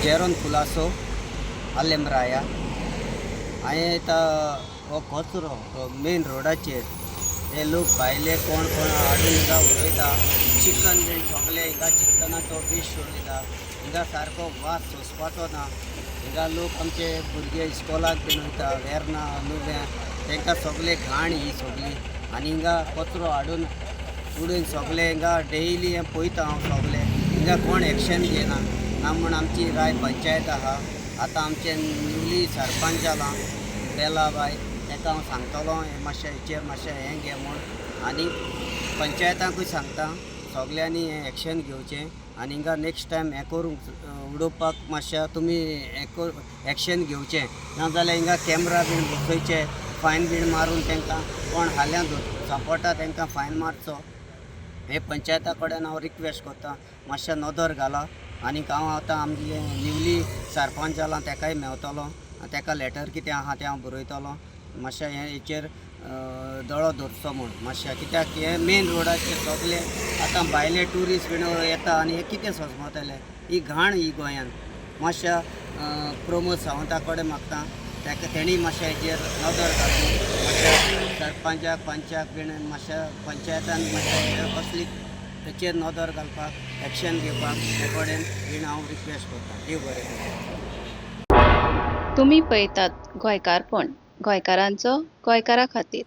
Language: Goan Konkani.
जेरोन कुलासो आलेमराया. हांवें आतां हो कचरो मेन रोडाचेर हे लोक भायले कोण कोण हाडून हिंगा उडयता. चिकन बीन सगळे हिंगा चिकनाचो वेस्ट उडयता. हिंगा सारको वास सोंसपाचो ना. हिंगा लोक आमचे भुरगे इस्कोलाक बीन वयता, वेर्ना, नुवें, तांकां सगळे घाण ही सगळी. आनी हिंगा कचरो हाडून उडोवन सगळे हिंगा डेली हें पळयता हांव सगळे. हिंगा कोण एक्शन घेना ना म्हूण आमची राय पंचायत आहा. आतां आमचें न्यूली सरपंच जालां बेला बाय, ताका हांव सांगतलो हें मातशें हेचेर मातशें हें घे म्हूण. आनी पंचायतांकूय सांगता सगल्यांनी हें एक्शन घेवचें आनी हिंगा नेक्स्ट टायम हें करूंक उडोवपाक मातशें तुमी हें कर एक्शन घेवचें. नाजाल्यार हिंगा कॅमरा बीन बसयचे, फायन बीन मारून तांकां कोण हाल्यां सांपडटा तांकां फायन मारचो. हे पंचायता कडेन हांव रिक्वेस्ट करता, मातशें नदर घाला. आनी हांव आतां आमचे न्यूली सरपंच जाला ताकाय मेवतलो, ताका लेटर कितें आहा तें हांव बरयतलो. मातशें हें हेचेर दोळो दवरचो म्हूण मातशें, कित्याक हें मेन रोडाचेर सगळे आतां भायले ट्युरिस्ट बीन येता आनी हें कितें सोंसमतले ही घाण ही गोंयान. मातशें प्रमोद सावंता कडेन मागता ताका तेणी मातशें हेचेर नदर घालून मातशें सरपंचाक पंचाक बीन मातशें पंचायतान मातशें असली हेचेर नदर घालपाक एक्शन घेवपाक हे कडेन बीन हांव रिक्वेस्ट करता. देव बरें करूं. तुमी पळयतात गोंयकारपण, गोंयकारांचो गोंयकारा खातीर.